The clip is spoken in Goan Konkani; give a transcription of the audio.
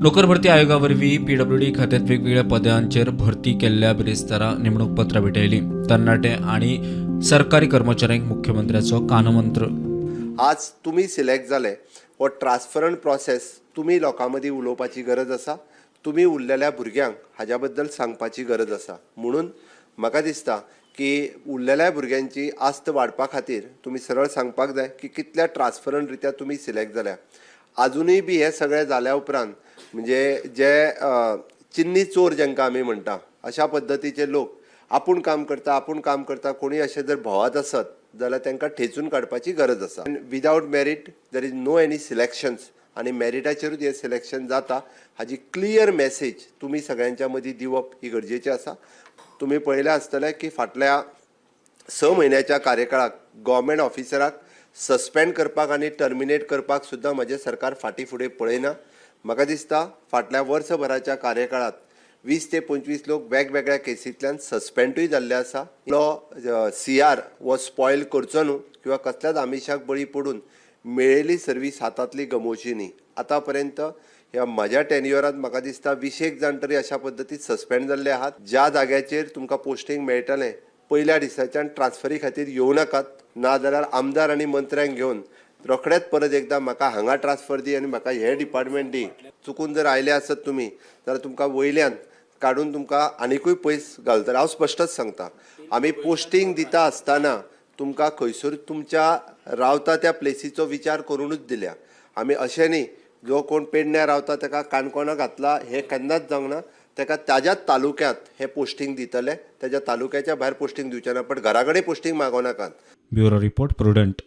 नोकर भरती आयोगा वरवीं पीडब्ल्यूडी खात्यांत वेगवेगळ्या पदांचेर भरती केल्ल्या बिरेस्तारा नेमणूक पत्रां भेटयलीं. तरणाटे आनी सरकारी कर्मचाऱ्यांक मुख्यमंत्र्याचो कानमंत्र. आज तुमी सिलेक्ट जाले हो ट्रान्सफरंट प्रोसेस तुमी लोकां मदीं उलोवपाची गरज आसा. तुमी उरलेल्या भुरग्यांक हाज्या बद्दल सांगपाची गरज आसा. म्हणून म्हाका दिसता की उरलेल्या भुरग्यांची आस्त वाडपा खातीर तुमी सरळ सांगपाक जाय की कितल्या ट्रान्सफरंट रित्या तुमी सिलेक्ट जाल्या. आजुनूय बी हें सगळें जाल्या उपरांत म्हणजे जे चिन्नी चोर जांकां आमी म्हणटा, अशा पद्दतीचे लोक आपूण काम करता, आपूण काम करता, कोणूय अशें जर भोंवत आसत जाल्यार तांकां ठेचून काडपाची गरज आसा. Without merit there is no any selections आनी मॅरिटाचेरूच हें सिलेक्शन जाता हाजी क्लियर मॅसेज तुमी सगळ्यांच्या मदीं दिवप ही गरजेचें आसा. तुमी पळयलें आसतलें की फाटल्या 6 म्हयन्याच्या कार्यकाळाक गव्हर्मेंट ऑफिसराक सस्पेंड करपाक आनी टर्मिनेट करपाक सुद्दां म्हजें सरकार फाटीं फुडें पळयना. म्हाका दिसता फाटल्या वर्सभराच्या कार्यकाळांत 20 ते 25 लोक वेगवेगळ्या केसींतल्यान सस्पेंडूय जाल्ले आसा. लो सीआर हो स्पॉयल करचो न्हू किंवा कसल्याच आमिशाक बळी पडून मेळिल्ली सर्वीस हातांतली गमोवची न्ही. आतां पर्यंत ह्या म्हज्या टेन्युअरांत म्हाका दिसता 20 जाण तरी अशा पद्दतीन सस्पेंड जाल्ले आहात. ज्या जाग्याचेर तुमकां पोस्टींग मेळटलें, पयल्या दिसाच्यान ट्रान्सफरी खातीर येवं नाकात, ना जाल्यार आमदार आनी मंत्र्यांक घेवन रोखडेच परत एकदां म्हाका हांगा ट्रान्सफर दी आनी म्हाका हें डिपार्टमेंट दी. चुकून जर आयले आसत तुमी जाल्यार तुमकां वयल्यान काडून तुमकां आनिकूय पयस घालतले. हांव स्पश्टच सांगता, आमी पोस्टींग दिता आसतना तुमकां खंयसर तुमच्या रावता त्या प्लेसीचो विचार करुनूच दिल्या आमी. अशें न्ही जो कोण पेडण्या रावता ताका काणकोणा घातला, हें केन्नाच जावंक ना. ताका ताज्याच तालुक्यांत हें पोस्टींग दितले, ताज्या तालुक्याच्या भायर पोस्टींग दिवचे ना, पण घरा कडेन पोस्टींग मागोवं नाकात. Bureau report, prudent.